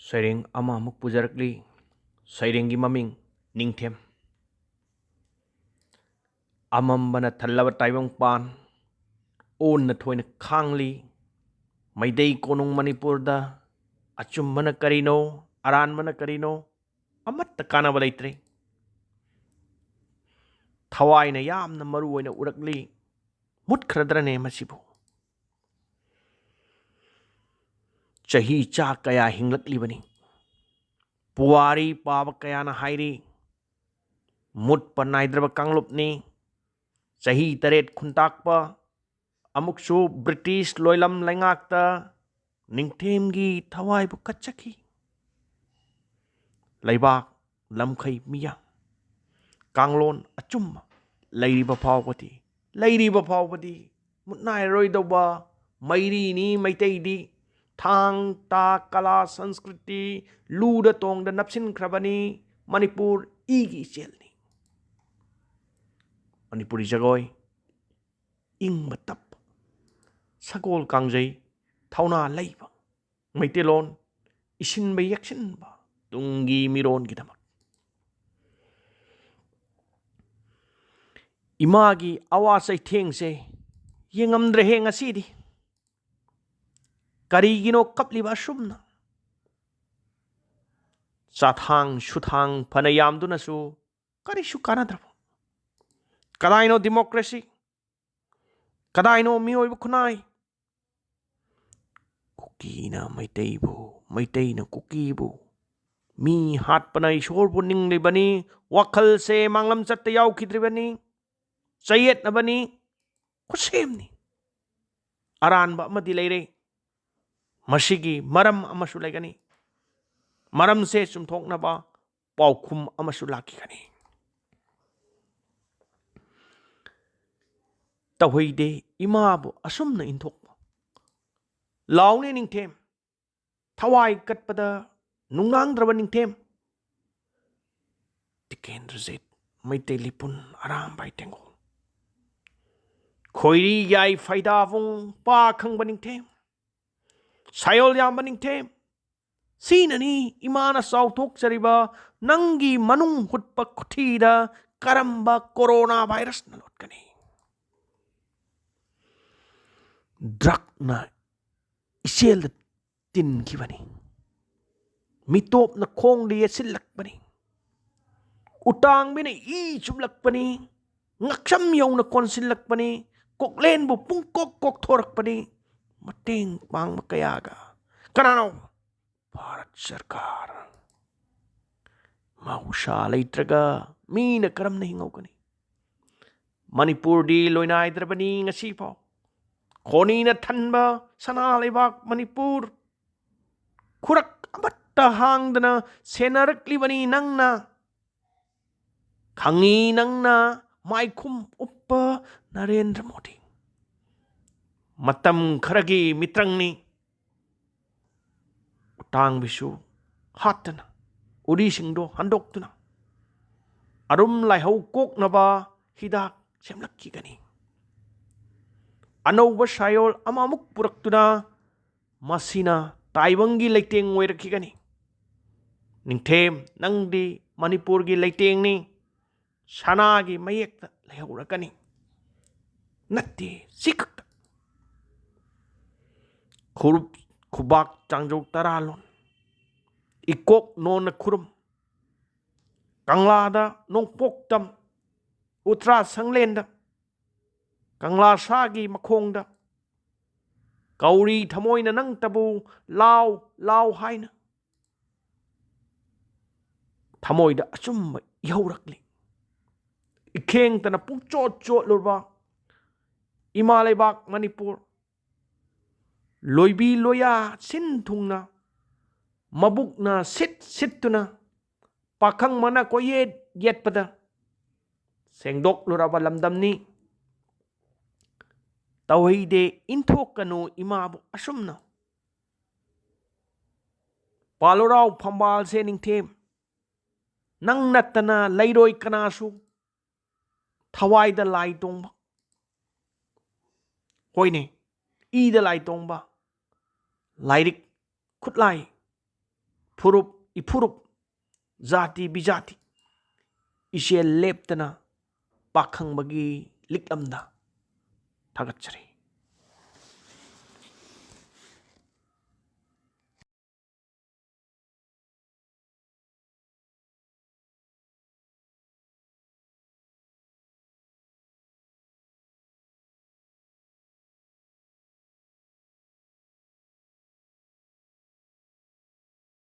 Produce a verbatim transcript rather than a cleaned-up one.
ꯁꯩꯔꯦꯡ ꯑꯃꯃꯨꯛ ꯄꯨꯖꯔꯛꯂꯤ꯫ ꯁꯩꯔꯦꯡꯒꯤ ꯃꯃꯤꯡ ꯅꯤꯡꯊꯦꯝ꯫ ꯑꯃꯝꯕꯅ ꯊꯜꯂꯕ ꯇꯥꯏꯕꯪꯄꯥꯟ, ꯑꯣꯟꯅ ꯊꯣꯏꯅ ꯈꯥꯡꯂꯤ꯫ ꯃꯩꯇꯩ ꯀꯣꯅꯨꯡ ꯃꯅꯤꯄꯨꯔꯗ ꯑꯆꯨꯝꯕꯅ ꯀꯔꯤꯅꯣ, ꯑꯔꯥꯟꯕꯅ ꯀꯔꯤꯅꯣ, ꯑꯃꯠꯇ ꯀꯥꯟꯅꯕ ꯂꯩꯇ꯭ꯔꯦ꯫ ꯊꯋꯥꯏꯅ ꯌꯥꯝꯅ ꯃꯔꯨ ꯑꯣꯏꯅ ꯎꯔꯛꯂꯤ꯫ ꯃꯨꯠꯈ꯭ꯔꯗ꯭ꯔꯅꯦ ꯃꯁꯤꯕꯨ? ꯆꯍꯤ ꯆꯥ ꯀꯌꯥ ꯍꯤꯡꯂꯛꯂꯤꯕꯅꯤ꯫ ꯄꯨꯋꯥꯔꯤ ꯄꯥꯕ ꯀꯌꯥꯅ ꯍꯥꯏꯔꯤ, ꯃꯨꯠꯄ ꯅꯥꯏꯗ꯭ꯔꯕ ꯀꯥꯡꯂꯨꯞꯅꯤ꯫ ꯆꯍꯤ ꯇꯔꯦꯠ ꯈꯨꯟꯇꯥꯛꯄ, ꯑꯃꯨꯛꯁꯨ ꯕ꯭ꯔꯤꯇꯤꯁ ꯂꯣꯏꯂꯝ ꯂꯩꯉꯥꯛꯇ ꯅꯤꯡꯊꯦꯝꯒꯤ ꯊꯋꯥꯏꯕꯨ ꯀꯠꯆꯈꯤ꯫ ꯂꯩꯕꯥꯛ, ꯂꯝꯈꯩ, ꯃꯤꯌꯥꯝ, ꯀꯥꯡꯂꯣꯟ ꯑꯆꯨꯝꯕ ꯂꯩꯔꯤꯕ ꯐꯥꯎꯕꯗꯤ, ꯂꯩꯔꯤꯕ ꯐꯥꯎꯕꯗꯤ ꯃꯨꯠꯅꯥꯏꯔꯔꯣꯏꯗꯧꯕ ꯃꯩꯔꯤꯅꯤ ꯃꯩꯇꯩꯗꯤ꯫ ꯊꯥꯡ ꯇꯥ ꯀꯂꯥ ꯁꯪꯁꯀ꯭ꯔꯤꯇꯤ ꯂꯨꯗ ꯇꯣꯡꯗ ꯅꯞꯁꯤꯟꯈ꯭ꯔꯕꯅꯤ꯫ ꯃꯅꯤꯄꯨꯔ ꯏꯒꯤ ꯏꯆꯦꯜꯅꯤ꯫ ꯃꯅꯤꯄꯨꯔꯤ ꯖꯒꯣꯏ, ꯏꯪꯕ ꯇꯞꯄ, ꯁꯒꯣꯜ ꯀꯥꯡꯖꯩ, ꯊꯧꯅꯥ ꯂꯩꯕ, ꯃꯩꯇꯩꯂꯣꯟ ꯏꯁꯤꯟꯕ ꯌꯦꯛꯁꯤꯟꯕ ꯇꯨꯡꯒꯤ ꯃꯤꯔꯣꯟꯒꯤꯗꯃꯛ꯫ ꯏꯃꯥꯒꯤ ꯑꯋꯥ ꯆꯩꯊꯦꯡꯁꯦ ꯌꯦꯡꯉꯝꯗ꯭ꯔꯦꯍꯦ ꯉꯁꯤꯗꯤ꯫ ꯀꯔꯤꯒꯤꯅꯣ ꯀꯞꯂꯤꯕ ꯑꯁꯨꯝꯅ? ꯆꯥꯊꯥꯡ ꯁꯨꯊꯥꯡ ꯐꯅ ꯌꯥꯝꯗꯨꯅꯁꯨ ꯀꯔꯤꯁꯨ ꯀꯥꯟꯅꯗ꯭ꯔꯕ꯫ ꯀꯗꯥꯏꯅꯣ ꯗꯤꯃꯣꯀ꯭ꯔꯦꯁꯤ? ꯀꯗꯥꯏꯅꯣ ꯃꯤꯑꯣꯏꯕ ꯈꯨꯟꯅꯥꯏ? ꯀꯨꯀꯤꯅ ꯃꯩꯇꯩꯕꯨ, ꯃꯩꯇꯩꯅ ꯀꯨꯀꯤꯕꯨ, ꯃꯤ ꯍꯥꯠꯄꯅ ꯏꯁꯣꯔꯕꯨ ꯅꯤꯡꯂꯤꯕꯅꯤ꯫ ꯋꯥꯈꯜꯁꯦ ꯃꯥꯡꯂꯝꯆꯠꯇ ꯌꯥꯎꯈꯤꯗ꯭ꯔꯤꯕꯅꯤ꯫ ꯆꯌꯦꯠꯅꯕꯅꯤ, ꯈꯨꯠꯁꯦꯝꯅꯤ꯫ ꯑꯔꯥꯟꯕ ꯑꯃꯗꯤ ꯂꯩꯔꯦ꯫ ꯃꯁꯤꯒꯤ ꯃꯔꯝ ꯑꯃꯁꯨ ꯂꯩꯒꯅꯤ꯫ ꯃꯔꯝꯁꯦ ꯆꯨꯝꯊꯣꯛꯅꯕ ꯄꯥꯎꯈꯨꯝ ꯑꯃꯁꯨ ꯂꯥꯛꯈꯤꯒꯅꯤ꯫ ꯇꯧꯍꯩꯗꯦ ꯏꯃꯥꯕꯨ ꯑꯁꯨꯝꯅ ꯏꯟꯊꯣꯛꯄ꯫ ꯂꯥꯎꯅꯦ ꯅꯤꯡꯊꯦꯝ, ꯊꯋꯥꯏ ꯀꯠꯄꯗ ꯅꯨꯡꯅꯥꯡꯗ꯭ꯔꯕ ꯅꯤꯡꯊꯦꯝ꯫ ꯇꯤꯀꯦꯟꯗ꯭ꯔꯖꯤꯠ, ꯃꯩꯇꯩ ꯂꯤꯄꯨꯟ, ꯑꯔꯥꯝꯕꯥꯏ ꯇꯦꯡꯒꯣꯜ, ꯈꯣꯏꯔꯤ ꯌꯥꯏ ꯐꯩꯗꯥꯕꯨꯡ, ꯄꯥ ꯈꯪꯕ ꯅꯤꯡꯊꯦꯝ, ꯁꯥꯌꯣꯜ ꯌꯥꯝꯕ ꯅꯤꯡꯊꯦꯝ, ꯁꯤꯅꯅꯤ ꯏꯃꯥꯅ ꯆꯥꯎꯊꯣꯛꯆꯔꯤꯕ ꯅꯪꯒꯤ ꯃꯅꯨꯡ ꯍꯨꯠꯄ ꯈꯨꯊꯤꯗ ꯀꯔꯝꯕ ꯀꯣꯔꯣꯅꯥ ꯚꯥꯏꯔꯁꯅ ꯂꯣꯠꯀꯅꯤ? ꯗ꯭ꯔꯛꯅ ꯏꯆꯦꯜꯗ ꯇꯤꯟꯈꯤꯕꯅꯤ꯫ ꯃꯤꯇꯣꯞꯅ ꯈꯣꯡꯗ ꯌꯦꯠꯁꯤꯜꯂꯛꯄꯅꯤ꯫ ꯎꯇꯥꯡꯕꯤꯅ ꯏ ꯆꯨꯞꯂꯛꯄꯅꯤ꯫ ꯉꯛꯁꯝ ꯌꯧꯅ ꯀꯣꯟꯁꯤꯜꯂꯛꯄꯅꯤ꯫ ꯀꯣꯛꯂꯦꯟꯕꯨ ꯄꯨꯡꯀꯣꯛ ꯀꯣꯛꯊꯣꯔꯛꯄꯅꯤ꯫ ꯃꯇꯦꯡ ꯄꯥꯡꯕ ꯀꯌꯥꯒ ꯀꯅꯥꯅꯣ? ꯚꯥꯔꯠ ꯁꯔꯀꯥꯔ꯫ ꯃꯍꯧꯁꯥ ꯂꯩꯇ꯭ꯔꯒ ꯃꯤꯅ ꯀꯔꯝꯅ ꯍꯤꯡꯍꯧꯒꯅꯤ? ꯃꯅꯤꯄꯨꯔꯗꯤ ꯂꯣꯏꯅꯥꯏꯗ꯭ꯔꯕꯅꯤ ꯉꯁꯤꯐꯥꯎ꯫ ꯈꯣꯅꯤꯅ ꯊꯟꯕ ꯁꯅꯥ ꯂꯩꯕꯥꯛ ꯃꯅꯤꯄꯨꯔ꯫ ꯈꯨꯔꯛ ꯑꯃꯠꯇ ꯍꯥꯡꯗꯅ ꯁꯦꯟꯅꯔꯛꯂꯤꯕꯅꯤ ꯅꯪꯅ꯫ ꯈꯪꯉꯤ ꯅꯪꯅ ꯃꯥꯏꯈꯨꯝ ꯎꯞꯄ ꯅꯔꯦꯟꯗ꯭ꯔ ꯃꯣꯗꯤ꯫ ꯃꯇꯝ ꯈꯔꯒꯤ ꯃꯤꯇ꯭ꯔꯪꯅꯤ꯫ ꯎꯇꯥꯡꯕꯤꯁꯨ ꯍꯥꯠꯇꯅ ꯎꯔꯤꯁꯤꯡꯗꯣ ꯍꯟꯗꯣꯛꯇꯨꯅ ꯑꯔꯨꯝ ꯂꯥꯏꯍꯧ ꯀꯣꯛꯅꯕ ꯍꯤꯗꯥꯛ ꯁꯦꯝꯂꯛꯈꯤꯒꯅꯤ꯫ ꯑꯅꯧꯕ ꯁꯥꯌꯣꯜ ꯑꯃꯃꯨꯛ ꯄꯨꯔꯛꯇꯨꯅ ꯃꯁꯤꯅ ꯇꯥꯏꯕꯪꯒꯤ ꯂꯩꯇꯦꯡ ꯑꯣꯏꯔꯛꯈꯤꯒꯅꯤ꯫ ꯅꯤꯡꯊꯦꯝ, ꯅꯪꯗꯤ ꯃꯅꯤꯄꯨꯔꯒꯤ ꯂꯩꯇꯦꯡꯅꯤ꯫ ꯁꯅꯥꯒꯤ ꯃꯌꯦꯛꯇ ꯂꯩꯍꯧꯔꯒꯅꯤ꯫ ꯅꯠꯇꯦ, ꯁꯤ ꯈꯛꯇ꯫ ꯈꯨꯔꯨꯞ ꯈꯨꯕꯥꯛ ꯆꯥꯡꯖꯧ ꯇꯔꯥ ꯂꯣꯟ, ꯏꯀꯣꯛ ꯅꯣꯟꯅ ꯈꯨꯔꯨꯝ, ꯀꯪꯂꯥꯗ ꯅꯣꯡꯄꯣꯛꯇꯝ, ꯎꯇ꯭ꯔꯥ ꯁꯪꯂꯦꯟꯗ, ꯀꯪꯂꯥ ꯁꯥꯒꯤ ꯃꯈꯣꯡꯗ, ꯀꯧꯔꯤ ꯊꯃꯣꯏꯅ ꯅꯪꯇꯕꯨ ꯂꯥꯎ ꯂꯥꯎ ꯍꯥꯏꯅ ꯊꯃꯣꯏꯗ ꯑꯆꯨꯝꯕ ꯏꯍꯧꯔꯛꯂꯤ꯫ ꯏꯈꯦꯡꯇꯅ ꯄꯨꯡꯆꯣꯠ ꯆꯣꯠꯂꯨꯔꯕ ꯏꯃꯥ ꯂꯩꯕꯥꯛ ꯃꯅꯤꯄꯨꯔ, ꯂꯣꯏꯕꯤ ꯂꯣꯌꯥ ꯁꯤꯟ ꯊꯨꯡꯅ, ꯃꯕꯨꯛꯅ ꯁꯤꯠ ꯁꯤꯠꯇꯨꯅ, ꯄꯥꯈꯪ ꯃꯅꯥ ꯀꯣꯏꯌꯦꯠ ꯌꯦꯠꯄꯗ ꯁꯦꯡꯗꯣꯛꯂꯨꯔꯕ ꯂꯝꯗꯝꯅꯤ꯫ ꯇꯧꯍꯩꯗꯦ, ꯏꯟꯊꯣꯛꯀꯅꯨ ꯏꯃꯥꯕꯨ ꯑꯁꯨꯝꯅ꯫ ꯄꯥꯜꯂꯨꯔꯥꯎ ꯐꯝꯕꯥꯜꯁꯦ ꯅꯤꯡꯊꯦꯝ, ꯅꯪ ꯅꯠꯇꯅ ꯂꯩꯔꯣꯏ ꯀꯅꯥꯁꯨ꯫ ꯊꯋꯥꯏꯗ ꯂꯥꯏ ꯇꯣꯡꯕ, ꯍꯣꯏꯅꯦ, ꯏꯗ ꯂꯥꯏ ꯇꯣꯡꯕ, ꯂꯥꯏꯔꯤꯛ ꯈꯨꯠꯂꯥꯏ ꯐꯨꯔꯨꯞ, ꯏꯐꯨꯔꯨꯞ, ꯖꯥꯇꯤ ꯕꯤꯖꯥꯇꯤ, ꯏꯆꯦꯜ ꯂꯦꯞꯇꯅ ꯄꯥꯈꯪꯕꯒꯤ ꯂꯤꯛꯂꯝꯗ ꯊꯥꯒꯠꯆꯔꯤ꯫